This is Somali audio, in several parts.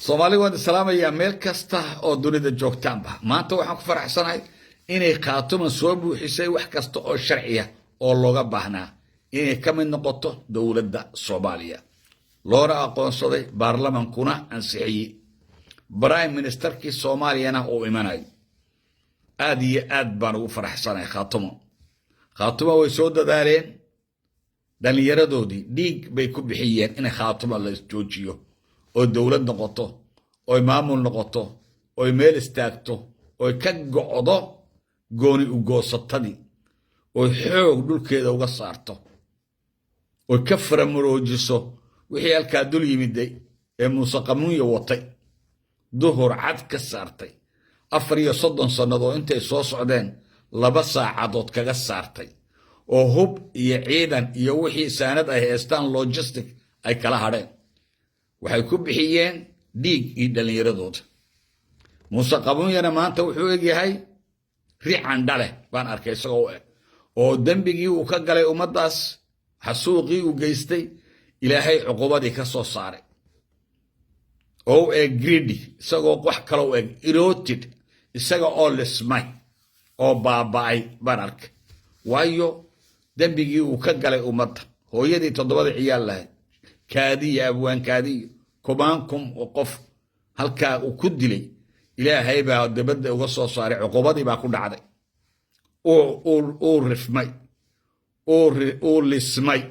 Soomaali waan islaamayaa meel kasta oo dunida joogtaanba. Maanta waxaan ku faraxsanahay inay Khaatuma soo buuxisay wax kasta oo sharciya oo looga baahnaa inay ka mid noqoto dowladda Soomaaliya, loona aqoonsaday, baarlamankuna ansixiyey, prime ministerkii Soomaaliyana uu imanayo. Aad iyo aad baan ugu faraxsanahay Khaatumo. Khaatumo way soo dadaaleen, dhallinyaradoodii dhiig bay ku bixiyeen in Khaatumo la isjoojiyo oo dowlad noqoto, oy maamul noqoto, oy meel istaagto, oy ka go'do gooni ugoosatadii, oy xoog dhulkeeda uga saarto, oy ka faramuroojiso wixii halkaa dul yimiday ee Muuse Qamuunya watay, duhur cad ka saartay. 34 sannadood intay soo socdeen 2 saacadood kaga saartay, oo hub iyo ciidan iyo wixii saanad ay haystaan, logistic, ay kala hadheen. Waxay ku bixiyeen dhiig iyo dhallinyaradooda. Muuse Qamuunyana maanta wuxuu egyahay ri candhaleh baan arkay isagoo u eg, oo dembigii uu ka galay ummaddaas, xasuuqii uu geystay, Ilaahay cuqubadii ka soo saaray, oo u eg greedy, isagoo wax kale u eg, eroded, isaga oo lismay oo baaba'ay baan arkay. Waayo, dembigii uu ka galay ummadda, hooyadii toddobada ciyaal lahayd, Kaadiya, abwaankaadiyo, kumaankum oo qof halkaa uu ku dilay, Ilaahay baa dabadda uga soo saaray, cuqubadii baa ku dhacday. Uu rifmay, uu lismay.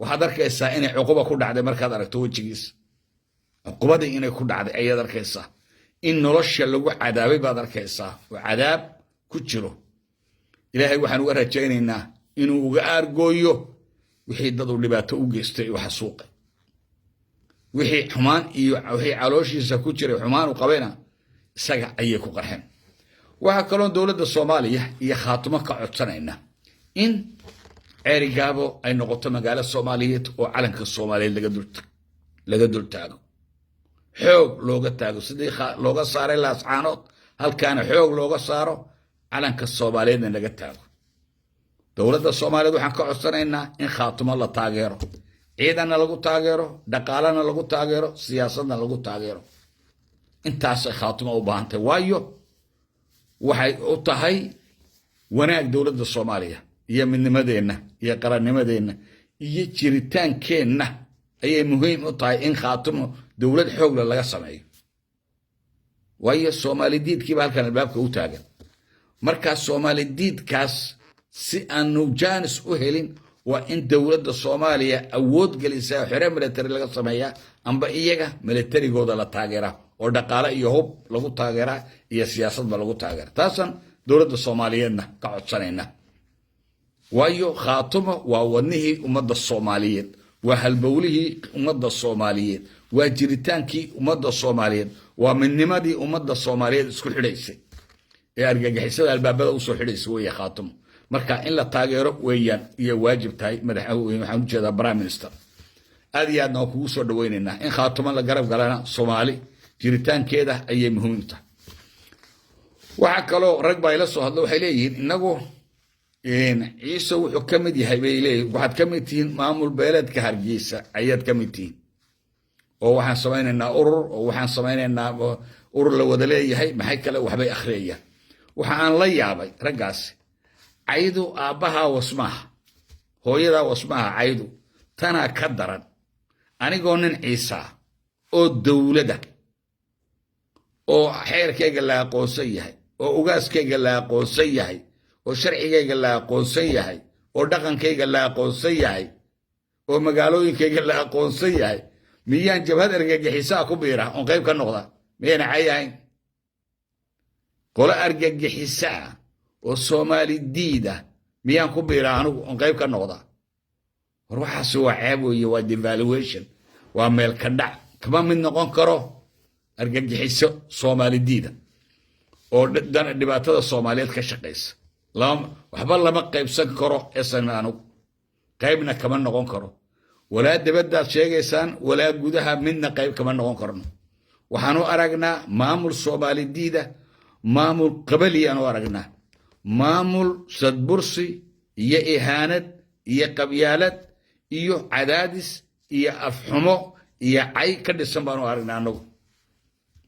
Waxaad arkaysaa inay cuquba ku dhacday. Markaad aragto wejigiisa, cuqubadii inay ku dhacday ayaad arkaysaa. In nolosha lagu cadaabay baad arkaysaa, oo cadaab ku jiro. Ilaahay waxaan uga rajaynaynaa inuu uga aargooyo wixii dad uu dhibaato u geystay oo xasuuqay, wixii xumaan iyo wixii calooshiisa ku jiray, xumaan u qabayna isaga ayay ku qarxeen. Waxaa kaloo dowladda Soomaaliya iyo Khaatumo ka codsanayna in Ceerigaabo ay noqoto magaalo Soomaaliyeed oo calanka Soomaaliyeed laga dul taago, xoog looga taago, sidii looga saaray Laascaanood, halkaana xoog looga saaro, calanka Soomaaliyeedna laga taago. Dowladda Soomaaliyeed waxaan ka codsanaynaa in Khaatumo la taageero, ciidanna lagu taageero, dhaqaalana lagu taageero, siyaasadna lagu taageero. Intaasay Khaatumo u baahantahay, waayo waxay u tahay wanaag dowladda Soomaaliya iyo midnimadeenna iyo qarannimadeenna iyo jiritaankeenna ayay muhiim u tahay in Khaatumo dowlad xoogle laga sameeyo. Waayo, Soomaali diidkiiba halkan albaabka u taagan. Markaa Soomaali diidkaas si aanu jaanis u helin, waa in dowladda Soomaaliya awood gelisaa, xere military laga sameeyaa, amba iyaga militarigooda la taageeraa, oo dhaqaale iyo hub lagu taageeraa iyo siyaasadba lagu taageera. Taasaan dowladda Soomaaliyeedna ka codsanayna. Waayo, Khaatumo waa wadnihii ummadda Soomaaliyeed, waa halbowlihii ummadda Soomaaliyeed, waa jiritaankii ummadda Soomaaliyeed, waa midnimadii ummadda Soomaaliyeed isku xidhaysay ee argagixisada albaabada usoo xidhaysa weeye Khaatumo. Marka in la taageero weeyaan iyo waajib tahay. Madaxweyne, waxaan ujeedaa prime minister, aad iyo aadna waan kugu soo dhaweynaynaa in Khaatumo la garab galana. Soomaali jiritaankeeda ayay muhiim u tahay. Waxaa kaloo rag baa ila soo hadlo, waxay leeyihiin inagu Ciise wuxuu ka mid yahay, bay leeyihin, waxaad ka mid tihiin maamul beeleedka Hargeysa ayaad ka mid tihiin, oo waxaan samaynaynaa urur, oo waxaan samaynaynaa urur la wada leeyahay. Maxay kale waxbay akhriyayaan. Waxa aan la yaabay raggaasi, caydu aabbahaa wasmaaha, hooyadaa wasmaaha, caydu tanaa ka daran. Anigoo nin Ciisaa oo dowladda oo xeerkayga la aqoonsan yahay, oo ugaaskayga la aqoonsan yahay, oo sharcigayga la aqoonsan yahay, oo dhaqankayga la aqoonsan yahay, oo magaalooyinkayga la aqoonsan yahay, miyaan jabhad argagixisaa ku biira oon qayb ka noqda? Miyayna cay ahayn? Qolo argagixisaa oo Soomaali diida miyaan ku biira anigu oon qayb ka noqda? War waxaasi waa ceeb weeye, waa devaluation, waa meel ka dhac. Kama mid noqon karo argagixiso Soomaali diida oo dhibaatada Soomaaliyeed ka shaqaysa. Waxba lama qaybsan karo esan, anigu qaybna kama noqon karo. Walaa dibaddaad sheegaysaan, walaa gudaha, midna qayb kama noqon karno. Waxaan u aragnaa maamul Soomaali diida, maamul qabaliyaan u aragnaa, maamul sadbursi iyo ihaanad iyo qabyaalad iyo cadaadis iyo afxumo iyo cay ka dhisan baan u aragnaa anagu.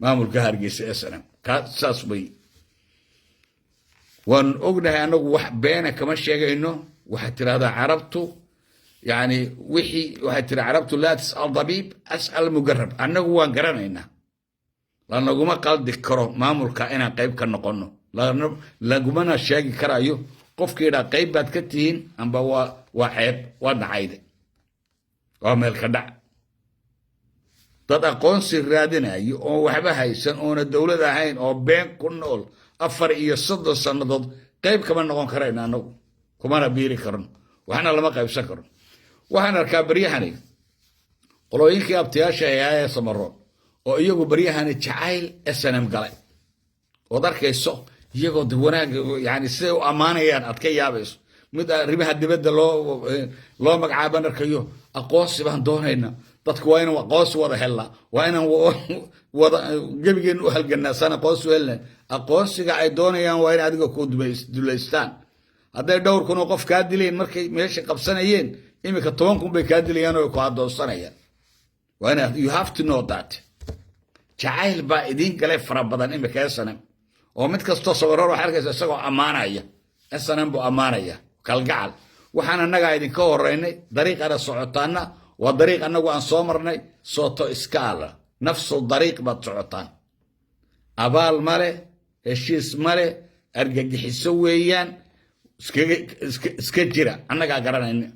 Maamulka Hargeysa SNM ka saas bay. Waan ognahay, annagu wax beena kama sheegayno. Waxaad tirahdaa Carabtu, yani wixii waxay tiri Carabtu: "لا تسأل طبيب، اسأل مجرب." Annagu waan garanaynaa, lanaguma qaldi karo maamulka inaan qayb ka noqono, lagumana sheegi karayo. Qofkii idhaa qayb baad ka tihiin amba waa ceeb, waa dhacayde, waa meel ka dhac. Dad aqoonsi raadinayo oon waxba haysan, oona dowlad ahayn, oo been ku nool 34 sannadood, qayb kama noqon karayno annagu, kumana biiri karno, waxna lama qaybsan karno. Waxaan arkaa baryahani qolooyinkii abtiyaasha ahaa ee Samaroon oo iyagu baryahani jacayl SNM galay, ood arkayso iyagoo de wanaag, yani siday u ammaanayaan aad ka yaabayso. Mid arrimaha dibadda loo magacaaban arkayo: "Aqoonsi baan doonaynaa, dadku waa inaan aqoonsi wada helnaa, waa inaan wada gebigeen u halganaa saan aqoonsi u helna." Aqoonsiga ay doonayaan waa in adiga ku dulaystaan. Hadday dhowr kun oo qof kaa dilayeen markay meesha qabsanayeen, iminka 10,000 bay kaa dilayaan oo ku adoonsanayaan. Waa inaad, you have to know that. Jacayl baa idiin galay fara badan iminka SNM, oo mid kastoo Samaroon waxaa arkaysa isagoo ammaanaya SNM buu ammaanaya, kalgacal. Waxaan annagaa idinka horeynay, dariiqana socotaanna waa dariiq annagu aan soo marnay. Sooto iskaala nafsu dariiq baad socotaan. Abaal male, heshiis male, argagixiso weeyaan. Iska jira, annagaa garanayna,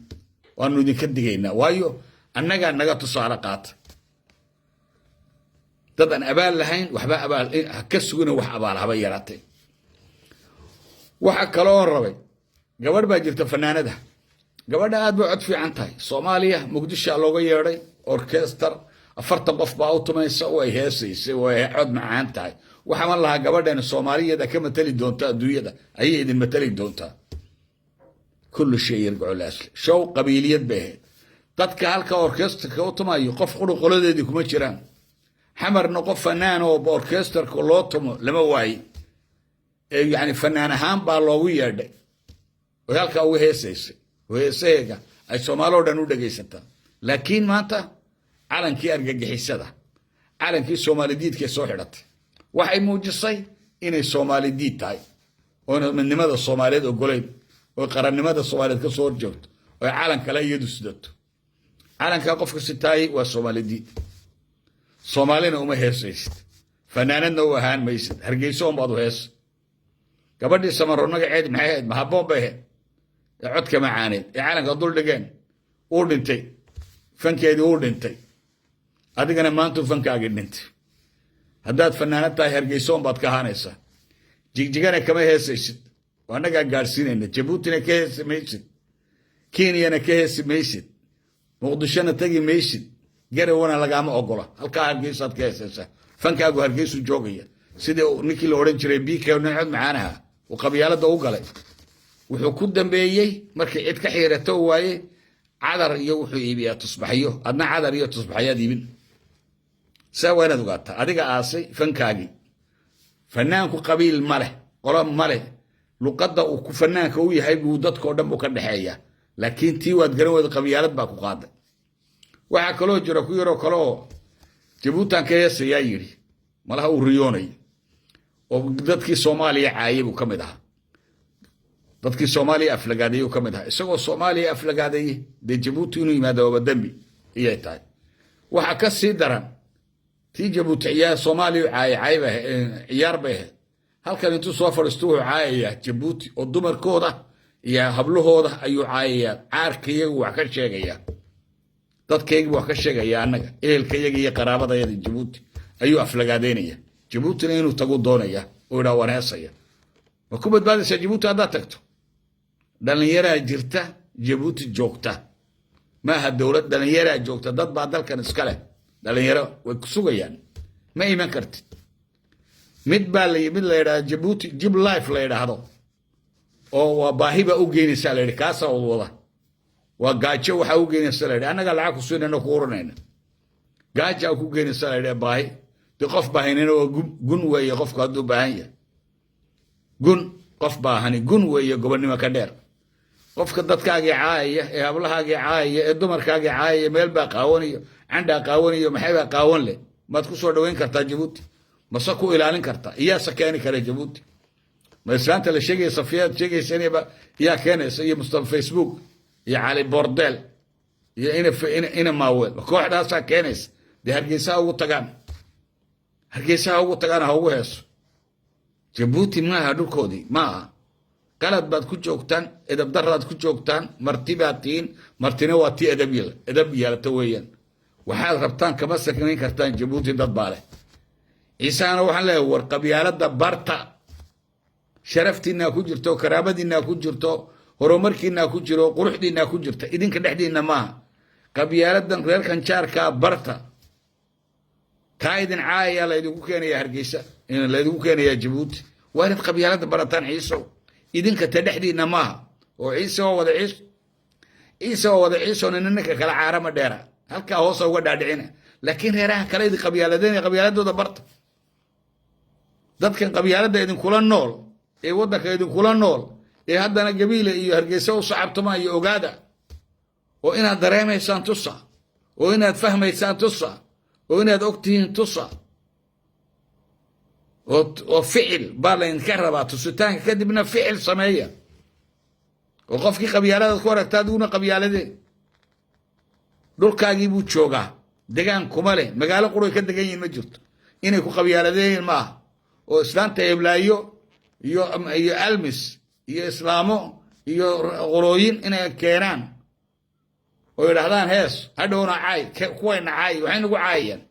waanu idinka digaynaa, waayo annagaa naga tusaale qaata. Dad aan abaal lahayn waxba abaal ha ka sugina, wax abaal haba yaraatay. Waxa kaloo rabay, gabadh baa jirta fanaanada. Gabadha aad bay cod fiican tahay. Soomaaliya, Muqdishoa looga yeedhay orchestra, 40 qof baa u tumaysa, way heesaysay, way cod macaan tahay. Waxaan lahaa gabadhan Soomaaliyada ka matali doonta, adduunyada ayay idin matali doontaa. كل شيء يرجع لأصله. Show qabiiliyad bay ahayd. Dadka halka orchestrka u tumayo qof quru qoladeedii kuma jiraan. Xamarna qof fanaan oo orchestrka loo tumo lama waayi. Yani fanaan ahaan baa loogu yeedhay oy halkaa uga heesaysay, oo heesaheega ay Soomaaloo dhan u dhegaysataa. Laakiin maanta calankii argagixisada, calankii Soomaalidiidkay soo xidhatay. Waxay muujisay inay Soomaalidiid tahay, oona midnimada Soomaaliyeed ogolayn, oo qarannimada Soomaaliyeed ka soo horjoogto, oy calan kale iyadu sidato. Calankaa qofka sitaayey waa Soomaalidiid. Soomaalina uma heesaysid, fanaanadna u ahaan maysid. Hargeyso unbaad u hees. Gabadhii Samaroon magaceed maxay ahayd? Mahaboon bay ahayd, ee codka macaaneed ee calanka dul dhigeen. Uu dhintay fankeedii, uu dhintay. Adigana maantuu fankaagii dhintay. Haddaad fanaanad tahay, Hargeyso unbaad ka ahaanaysaa. Jigjigana kama heesaysid, oo annagaa gaadhsiinayna. Jabuutina ka heesi maysid, Kenyana ka heesi maysid, Muqdishona tegi maysid, Garawana lagaama ogola. Halkaa Hargeysaad ka heesaysaa, fankaagu Hargeysu joogaya. Sidii ninkii la odhan jiray BK, nin cod macaanaha uu qabyaalada u galay, wuxuu ku dambeeyey markii cid ka xiirato waaye, cadar iyo wuxuu iibiyaa tusbaxyo. Adna cadar iyo tusbaxyaad iibin. Saa waa inaad ogaataa, adiga aasay fankaagii. Fanaanku qabiil ma leh, qolo ma leh. Luqadda uu ku fanaanka u yahay buu dadkao dhan buu ka dhexeeya. Laakiin tii waad garan weyda, qabyaalad baa ku qaaday. Waxaa kaloo jira ku yaroo kale oo Jabuutan ka heesayaa yidhi, malaha uu riyoonay, oo dadkii Soomaaliya caayay buu ka mid ahaa, dadkii Soomaaliya aflagaadeeyey uu ka mid ahaa. Isagoo Soomaaliya aflagaadeeyey dee Jabuuti inuu yimaado waaba dembi iyay tahay. Waxaa ka sii daran tii Jabuuti ciyaar Soomaaliya caayay, caay bay ciyaar bay ahayd. Halkan intuu soo fadhiisto wuxuu caayayaa Jabuuti, oo dumarkooda iyo hablahooda ayuu caayayaa, caarkayagu wax ka sheegayaa, dadkaygu wax ka sheegaya, annaga ehelkayaga iyo qaraabadayada Jabuuti ayuu aflagaadeynaya. Jabuutina inuu tagu doonaya oo idhaa waan heesaya. Ma ku badbaadaysaa Jabuuti haddaad tagto? Dhallinyaraa jirta Jabuuti joogta, maaha dowlad, dhallinyaraa joogta, dad baa dalkan iska leh, dhalinyaro way ku sugayaan, ma iman kartid. Mid baa mid la yidhahdo Jabuuti Jib Life la yidhaahdo, oo waa baahi baa u geynaysaa la yidhi, kaasaa wada waa gaajo waxaa u geynaysa la yidhi. Annagaa lacag ku siinayna, ku uranayna, gaajaa ku geynaysa la yidhi, baahi. Dee qof baahanina waa gun weeye. Qofku hadduu baahan yahay, gun. Qof baahani gun weeye, gobonnimo ka dheer. Qofka dadkaagii caayaya, ee hablahaagii caayaya, ee dumarkaagii caayaya, meel baa qaawanayo, candhaa qaawanayo, maxay baa qaawan leh, maad ku soo dhaweyn kartaa Jabuuti? Mase ku ilaalin karta? Iyaase keeni kara Jabuuti? Ma islaanta la sheegaya, Safiyaad sheegaysa, inayba iyaa keenaysa, iyo Mustafa Facebook iyo Cali Bordel iyo ina Maaweel, kooxdaasaa keenaysa? Dee Hargeysa ugu tagaan, Hargeysaha ugu tagaan, ha ugu heeso. Jabuuti maaha dhulkoodii, maaha. Qalad baad ku joogtaan, edab daraad ku joogtaan. Marti baad tihiin, martina waa tii edab edab yeelata weeyaan. Waxaad rabtaan kama saknayn kartaan Jabuuti, dad baa leh. Ciisahana waxaan leeyahay, war qabyaaladda barta. Sharaftiinaa ku jirto, karaamadiinaa ku jirto, horumarkiinaa ku jiro, quruxdiinaa ku jirta, idinka dhexdiinna maaha. Qabyaaladan reerkan jaarkaa barta. Kaa idin caayayaa laydinku keenaya Hargeysa, laydinku keenayaa Jabuuti. Waa inaad qabyaaladda barataan, Ciisow. Idinka ta dhexdiinna maaha oo Ciise waa wada Ciis, Ciise waa wada Ciiso. Nina ninka kale caarama dheera, halkaa hoosa uga dhaadhicina. Laakiin reeraha kale idin qabyaaladeynaya, qabyaaladooda barta. Dadkan qabyaaladda idinkula nool ee waddanka idinkula nool ee haddana Gabiile iyo Hargeysa u sacabtama iyo ogaada, oo inaad dareemaysaan tusa, oo inaad fahmaysaan tusa, oo inaad ogtihiin tusa, oo ficil baa laydinka rabaa. Tusitaanka kadibna ficil sameeya, oo qofkii qabyaaladaad ku aragta adiguna qabyaaladee. Dhulkaagii buu joogaa, degaan kuma leh, magaalo quray ka degan yihiin ma jirto. Inay ku qabyaaladeeyiin ma aha, oo islaanta heblaayo iyo almis iyo islaamo iyo qolooyin inay keenaan oo yidhahdaan hees, hadhowna caay, kuwayna caay. Waxay nagu caayayaan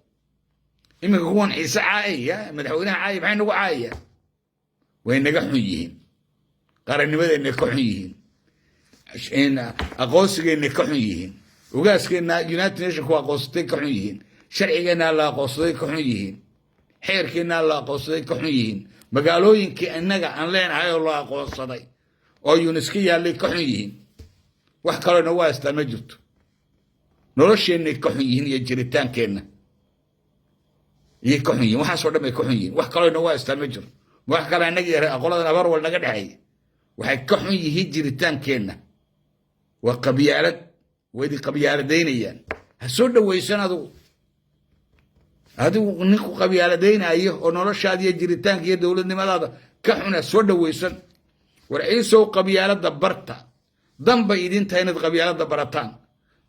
iminka kuwan Ciise caayaya, madaxweynaha caayaya, maxay nagu caayayaan? Way naga xun yihiin, qarannimadeenay ka xun yihiin, aqoonsigeennay ka xun yihiin, ogaaskeenna United Nation ku aqoonsatay ka xun yihiin, sharcigeennaa la aqoonsaday ka xun yihiin, xeerkeennaa la aqoonsaday ka xun yihiin, magaalooyinkii innaga aan leenahay oo la aqoonsaday oo UNESCO yaallay ka xun yihiin. Wax kaloo nagu haystaa ma jirto. Nolosheennay ka xun yihiin iyo jiritaankeenna iyay ka xun yihiin. Waxaasoo dhan bay ka xun yihiin. Wax kaloo nagu haystaa ma jiro. Wax kale innaga qoladan Abarwal naga dhexeeya, waxay ka xun yihiin jiritaankeenna. Waa qabyaalad, way idin qabyaaladaynayaan. Ha soo dhowaysan adigu. Adigu ninku qabyaaladaynaayo oo noloshaada iyo jiritaanka iyo dowladnimadaada ka xun ha soo dhowaysan. War Ciisow, qabyaaladda barta. Dan bay idin tahay inaad qabyaaladda barataan.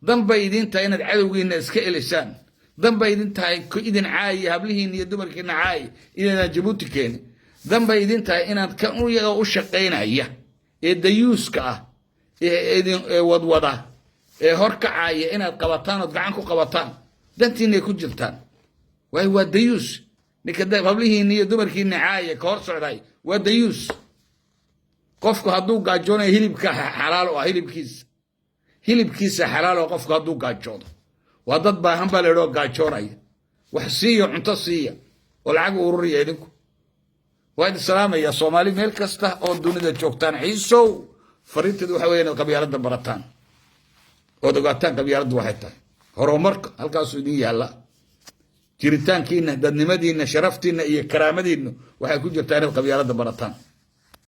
Dan bay idin tahay inaad cadowgiinna iska elisaan. Dan bay idin tahay idin caayi, hablihiinna iyo dumarkiina caayi, inaydaan Jabuuti keenin. Dan bay idin tahay inaad kan iyaga u shaqaynaya ee dayuuska ah ee idin wadwada ee horkacaya inaad qabataan ood gacan ku qabataan. Dantiinay ku jirtaan, waayo waa dayuus. Ninka hablihiinna iyo dumarkiina caaya ka hor socday waa dayuus. Qofku hadduu gaajoonayo, hilibka xalaal u ah, hilibkiisa, hilibkiisa xalaal oo. Qofku hadduu gaajoodo, waa dad baahan baa la idhoo gaajoonaya, wax siiya, cunto siiya oo lacag ururiya idinku. Waa idin salaamaya, Soomaali meel kasta oo dunida joogtaan. Ciisow, fariinteedu waxa weya inaad qabyaaladda barataan ood ogaataan qabyaaladdu waxay tahay. Horumarka halkaasuu idin yaalla. Jiritaankiina, dadnimadiinna, sharaftiinna iyo karaamadiinna waxay ku jirtaa inaad qabyaaladda barataan.